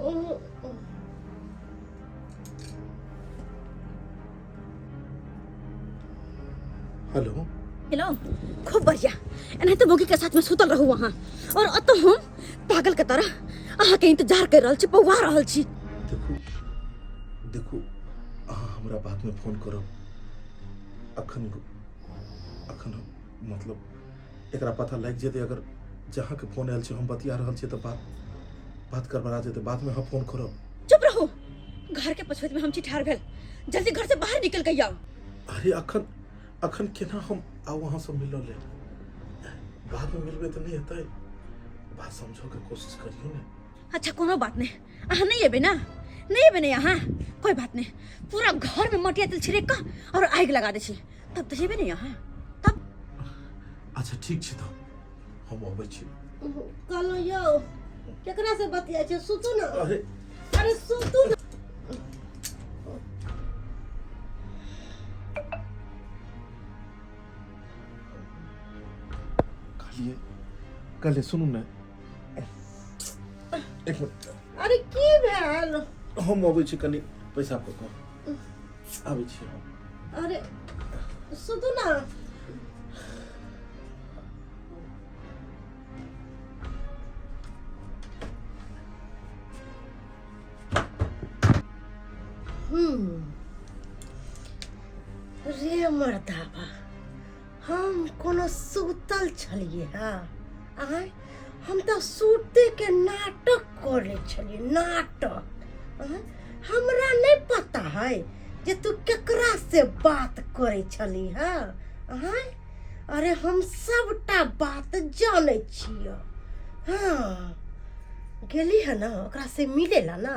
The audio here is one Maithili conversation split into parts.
हेलो हेलो, खूब बढ़िया। एनाहिते मौगी के साथ में सुतल रहू अहाँ, और अतः हम पागल के तरह अहाँ के इंतजार कर रहल छी, पौआ रहल छी। देखू देखू, अहाँ हमरा बाद में फोन करब। अखन अखन मतलब एकरा पता लागि जेतै, अगर जहाँ के फोन आयल छै हम बतिया रहल छियै तऽ बात बात गड़बड़ा जेतै। बाद में अहाँ फोन करब। चुप रहू, घर के पछुआत में हम छी ठाढ़ भेल, जल्दी घर से बाहर निकल के आउ। अरे अखन अखन केना हम आउ अहाँ से मिलऽ लेल? बाद में मिलबै तऽ नहि हेतै? बात समझऽ के कोशिश करियौ ने। अच्छा कोनो बात नहीं, अहाँ नहीं एबे ना, नहीं एबे नहीं अहाँ, कोई बात नहीं, पूरा घर में मटिया तेल छिड़क कऽ और आगि लगा दै छी, तब तऽ जेबे नहीं अहाँ तब। अच्छा ठीक छै, तऽ हम अबै छी। कहलहुँ यौ, केकरा से बतियाइ छै? सुतू ने। अरे अरे सुतू ने। कहलिए कहलिए सुनू ने एक मिनट। अरे की भेल? हम अबै छी, कनि पैसा कऽ कऽ आबै छी हम। अरे सुतू ना। रे मर्दाबा, हम कोनो सुतल छलियै? हँ आँय, हम तऽ सुतैके नाटक करै छलियै, नाटक। आँय, हमरा नहि पता है जे तू केकरा से बात करै छली। हँ आँय, अरे हम सबटा बात जानै छियै। हँ, गेली है ना ओकरा से मिले ला ना?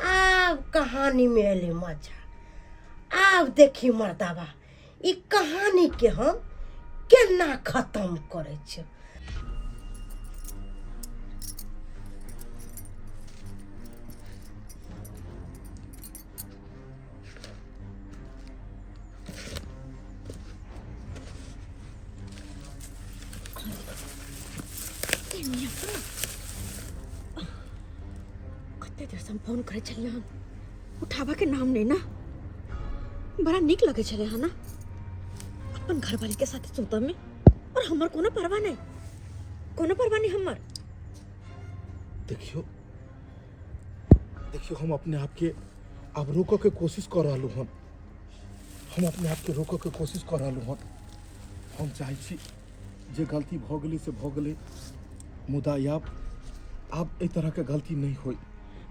आब कहानी में एलै मजा। आब देखी मर्दाबा, ई कहानी के हम केना खत्म करै छियै। कते देर से हम फोन करै छलियै हन, उठाबऽ के नाम नहि ना। बड़ा नीक लगै छलै हन ना अपन घरवाली के साथ सुतऽ में, और हमर कोनो परवाह नहि, कोनो परवाह नहि हमर। देखियो देखियो, हम अपने आप के आब रोकऽ के कोशिश कऽ रहलहुँ हन। हम अपने आप के रोकऽ के कोशिश कऽ रहलहुँ हन। हम चाहै छी जे गलती भऽ गेलै से भऽ गेलै, मुदा आब आब एहि तरहके गलती नहि होय,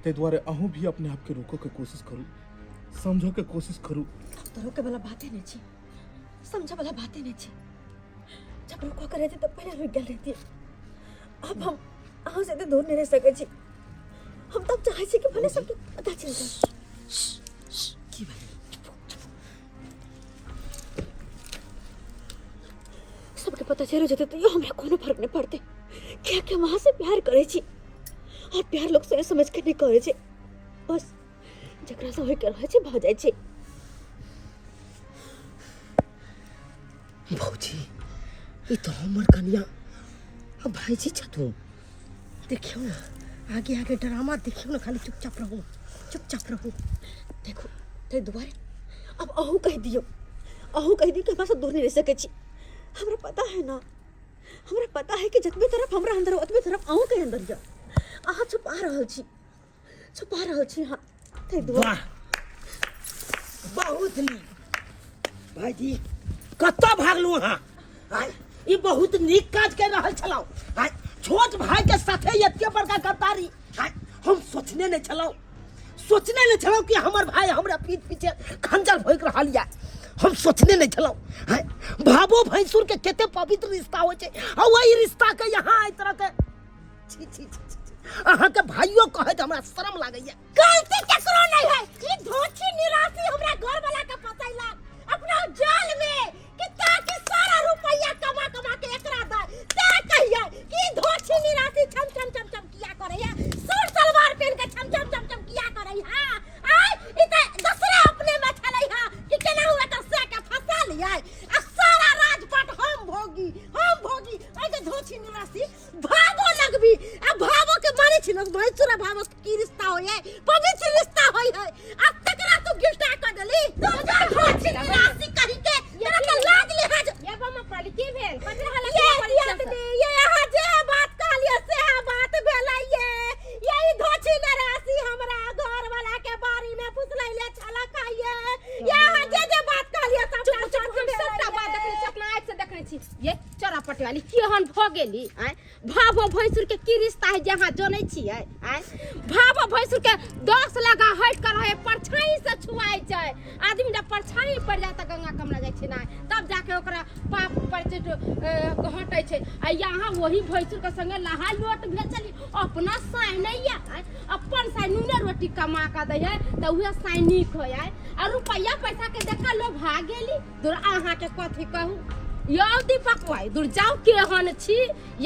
ताहि दुआरे अहूँ भी अपने आपके रोकऽ के कोशिश करू, समझऽ के कोशिश करू। आब तऽ रोके वाला बाते नहि छै, समझऽ वाला बाते नहि छै। जब रोकऽ के रहती तब पहिले रुकि गेल रहती। अब हम अहाँ से एते दूर नहि रहि सकै छी। हम तब चाहै छी कि भले सबके पता चलि जाए। की भेलै? सबके पता चलि जेतै तैयो हमरा कोनो फर्क नहि पड़तै, कियाकि हम अहाँ से प्यार करै छी, और प्यार लोग सोच समझ के नहि करै छै, बस जकरा से होइके रहै छै भऽ जाइ छै। भौजी, ई तऽ हमर कनिया आ भाईजी छथुन। देखियौ ने, आगे आगे ड्रामा देखियौ ने, खाली चुपचाप रहू, चुपचाप रहू। देखू, ताहि दुआरे आब अहूँ कहि दियौ, अहूँ कहि दियौ कि हमरा से दूर नहि रहि सकै छी। हमरा पता है ना, हमरा पता है कि जतबे तरफ हमरा अंदर ओतबे तरफ अहूँके अंदर यऽ। अहाँ छुपा रहल छी, छुपा रहल छी अहाँ, ताहि दुआरे। वाह, बहुत नीक भाईजी, कतऽ भागलू अहाँ? आय, ई बहुत नीक काज कर रहल छलहुँ। आय, छोट भाई के साथे एते बड़का गद्दारी, आय, हम सोचने नहीं छलहुँ, सोचने नहीं छलहुँ कि हमर भाई हमरा पीठ पीछे खंजर भोंकि रहल यऽ। हम सोचने नहीं छलहुँ। आय, भाबो भैंसुर के कते पवित्र रिश्ता होइ छै, आ वही रिश्ता के यहाँ एहि तरह के छी छी छी छी, छी। अहाँके भाइयो कहैत हमरा शर्म लागैया। गलती केकरो नहीं है, ई धोछी निराशी हमरा घर वाला के फसैलक अपना जाल में कि ताकि सारा रुपया कमा कमा के एकरा दे। ते कहिया कि ई धोछी निराशी छम छम छम छम किया करैया, सूट सलवार पहन के छम छम छम छम किया करैया? आय, ई त दूसरे अपने में छलै हा कि केना हुए एकर से के फंसा लियै आ सारा राजपाट हम भोगी, हम भोगी। ओइ के धोछी निराशी भावो लगबी आ भावो के मानै छी लोग, भैंसुरा भावो के की छली राशि कही के तोरा के लाज लिहाज ये बम पड़ली की भेल कथी रहल ये दियादनी ये अहाँ जे बात कहलियै से बात भेलै ये ये ई धोछी ने राशि हमरा घर वाला के बारी में फुसलैले छलक ये ये अहाँ जे जे बात कहलियै सबटा चुप चुप सच हम सबटा भेलै बात ये। देखने छी अपना आँखि से देखने छी ये चोरा पटवाली केहन भऽ गेली आँय भावो भैंसुर के की रिश्ता है जे अहाँ जनै छियै आँय भावो भैंसुर के 10 लगा हटि कर रहे परछाई से छुआइ छै आदमी जब परछाई पड़ जाए तऽ गंगा कमला जाइ छै ना तब जाके ओकरा पाप पर हटै छै आ यहाँ वही भैंसुर के संगे लहा लोट भेल छली अपना साय नहीं है आँय अपन साय नूने रोटी कमा के दै है तऽ उहे साय नीक होइ आय आ रुपैया पैसा के देखा लो भाग गेली दूर अहाँके कथी कहू यौ दीपक भाई दूर जाउ केहन छी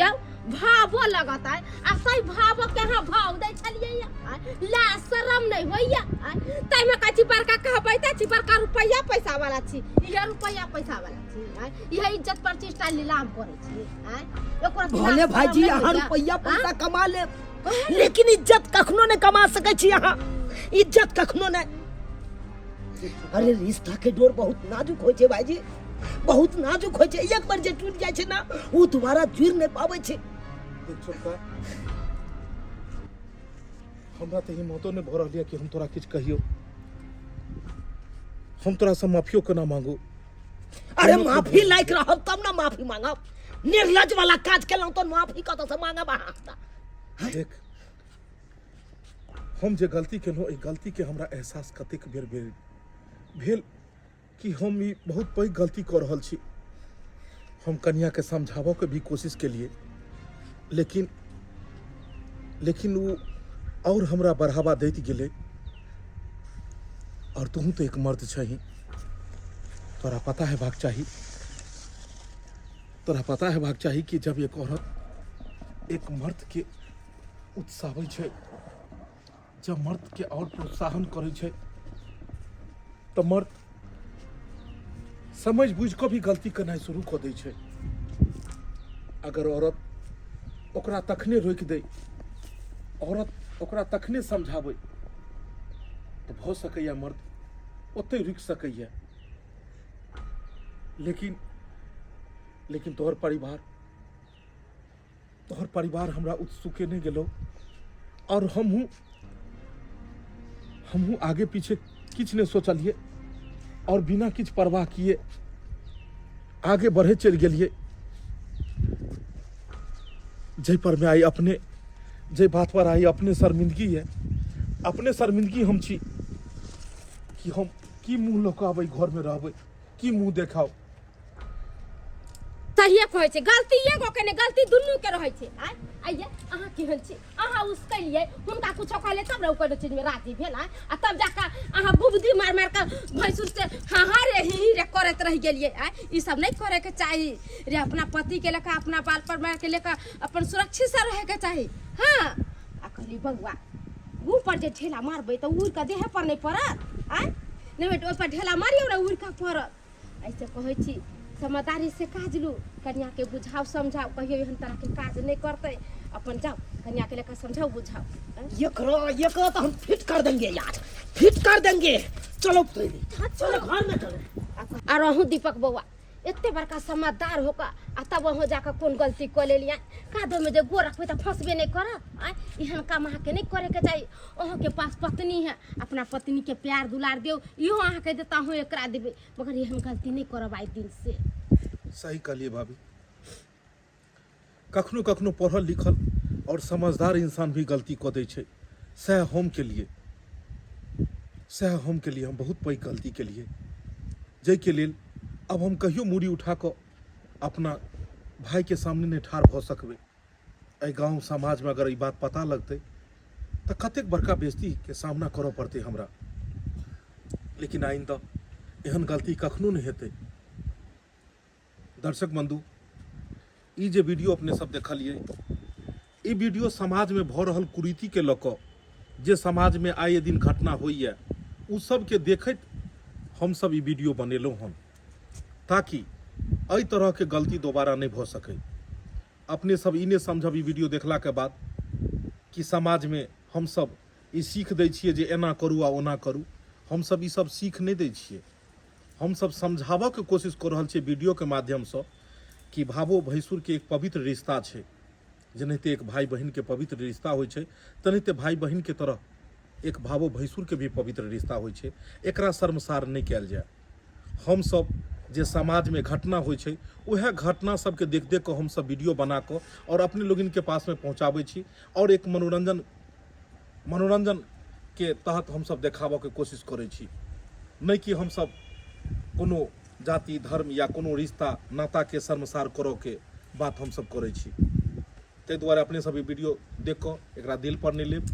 यौ भावो लगत आय आ सही भावो के अहाँ भाव दै छलियै या आँय? ला शरम नहि होइया आँय? ताहिमे कहै छी बड़का कहबै तऽ छी बड़का रुपैया पैसा वाला छी इहे रुपैया पैसा वाला छी आँय? इहे इज्जत प्रतिष्ठा नीलाम करै छी आँय? ओकरा भले भाईजी शरम नहि अहाँ होइया? रुपैया पैसा कमा लेब लेकिन इज्जत कखनो नहि कमा सकै छी अहाँ इज्जत कखनो नहि अरे रिश्ता के डोर बहुत नाजुक होइ छै भाईजी बहुत नाजुक होइ छै एक बार जे टूट जाइ छै ना ओ दोबारा जुड़ नहि पाबै छै देख छोटका हमरा तऽ हिम्मतो नहि भऽ रहल यऽ कि हम तोरा किछु कहियौ हम तोरासँ माफियो केना मांगू अरे माफी लायक रहब तब ना माफी मांगब निर्लज वाला काज केलहुँ तऽ माफी कतऽसँ मांगब अहाँ देख हम जे गलती केलहुँ एहि गलतीके हमरा एहसास कतेक बेर भेल भेल कि हम ई बहुत पैघ गलती कऽ रहल छी हम कनियाके समझाबऽके भी कोशिश केलिए लेकिन लेकिन ओ आओर हमरा बढ़ावा दैत गेलै आओर तोहूँ तऽ एक मर्द छही तोरा पता हेबाक चाही तोरा पता हेबाक चाही कि जब एक औरत एक मर्दके उत्साबै छै जब मर्दके आओर प्रोत्साहन करै छै तऽ मर्द समझ बुझि कऽ भी गलती केनाइ शुरू कऽ दै छै अगर औरत ओकरा तखने रोकि दै औरत ओकरा तखने समझाबै तऽ भऽ सकैए मर्द ओतहि रुकि सकैए लेकिन लेकिन तोहर परिवार तोहर परिवार हमरा उत्सुके नहि गेलो और हमहूँ हमहूँ आगे पीछे किछु नहि सोचलिए और बिना किछु परवाह किए आगे बढ़े चलि गेलिए जाहि पर में आइ अपने जाहि बात पर आइ अपने शर्मिंदगी है अपने शर्मिंदगी हम छी कि हम की मुँह लऽ कऽ आब एहि घरमे रहबै की मुँह देखाउ सहिए कहै छै गलती एगो के नहि गलती दुनू के रहै छै आय आइये अहाँ केहन छी अहाँ उसकलियै हुनका कुछो कहले तब ने ओ कोनो चीजमे राजी भेल आय आ तब जाके अहाँ बुबदी मारि मारि कऽ भैंसुर से हाँ हाँ रे ही ही रे करैत रहि गेलियै आय ई सब नहि करैके चाही रे अपना पतिके लऽ कऽ अपना बाल परिवारके लऽ कऽ अपन सुरक्षित से रहैके चाही हाँ आ कहली बौआ ऊपर जे ढेला मारबै तऽ उड़ि कऽ देहे पर नहि पड़त आय नहि बेटा ओहिपर ढेला मारियौ ने उड़ि कऽ पड़त ऐसे कहै छी समझदारी से काज लू कन्याके बुझाउ समझाउ कहियो एहन तरहके काज नहि करतै अपन जाउ कन्याके लेकर समझाउ बुझाउ आँय? एकरा एकरा तो हम फिट कर देंगे यार फिट कर देंगे चलो पहले चलो घर में चलो आ रहूँ दीपक बौआ एते बड़का समझदार होकर आ तब अहाँ जाकऽ कोन गलती कऽ लेलियै कादोमे जे गोर रखबै तऽ फँसबे नहि करत आँय एहन काम अहाँके नहि करैके चाही अहाँके पास पत्नी है अपना पत्नीके प्यार दुलार दियौ इहो अहाँके देता अहूँ एकरा देबै मगर एहन गलती नहि करब आइ दिन से सही कहलिए भाभी कखनो कखनो पढ़ल लिखल और समझदार इंसान भी गलती कऽ दै छै सएह हम केलिए सएह हम केलिए हम बहुत पैघ गलती केलिए जाहिके लेल आब हम कहियो मूड़ी उठा कऽ अपना भाईके सामने नहि ठाढ़ भऽ सकबै एहि गाँव समाजमे अगर ई बात पता लगतै तऽ कतेक बड़का बेइज्जतीके सामना करऽ पड़तै हमरा लेकिन आइंदा एहन गलती कखनो नहि हेतै दर्शक बंधु ई जे वीडियो अपने सब देखलिए ई वीडियो समाजमे भऽ रहल कुरीतिके लऽ कऽ जे समाजमे आए दिन घटना होइए ओ सबके देखैत हमसब ई वीडियो बनेलहुँ हन ताकि एहि तरहके गलती दोबारा नहि भऽ सकै अपने सब ई नहि समझब ई वीडियो देखलाके बाद कि समाजमे हमसब ई सीख दै छियै जे एना करू आ ओना करू हमसभ ईसभ सीख नहि दै छियै। हमसभ समझाबऽके कोशिश कऽ रहल छियै वीडियोके माध्यमसँ कि भावो भैंसुरके एक पवित्र रिश्ता छै। जेनाहिते एक भाई बहिनके पवित्र रिश्ता होइ छै, तेनाहिते भाई बहिनके तरह एक भावो भैंसुरके भी पवित्र रिश्ता होइ छै। एकरा शर्मसार नहि कयल जाय। हमसभ जे समाजमे घटना होइ छै, उएह घटना सबके देख देख कऽ हमसभ वीडियो बना कऽ आओर अपने लोगिनके पासमे पहुँचाबै छी आओर एक मनोरंजनके तहत हमसभ देखाबऽके कोशिश करै छी, नहि कि हमसभ कोनो जाति धर्म या कोनो रिश्ता नाताके शर्मसार करऽके बात हमसभ करै छी। ताहि दुआरे अपने सब ई वीडियो देख कऽ एकरा दिल पर नहि लेब,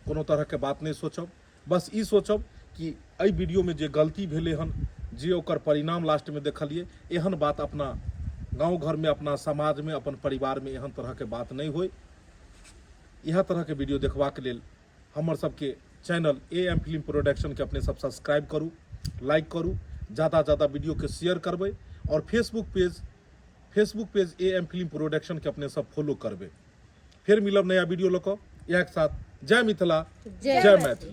कोनो तरहके बात नहि सोचब, बस ई सोचब कि एहि वीडियोमे जे गलती भेलै हन, जे ओकर परिणाम लास्टमे देखलियै, एहन बात अपना गाँव घरमे, अपना समाजमे, अपन परिवारमे एहन तरहके बात नहि होइ। इएह तरहके वीडियो देखबाक लेल हमर सबके चैनल ए एम फिल्म प्रोडक्शनके अपने सब सब्सक्राइब करू, लाइक करू, ज़्यादा ज़्यादा वीडियोके शेयर करबै और Facebook page A M film production के अपने सब फॉलो करबै। फिर मिलब नया वीडियो लऽ कऽ, इएह के साथ जय मिथिला, जय मैथिली।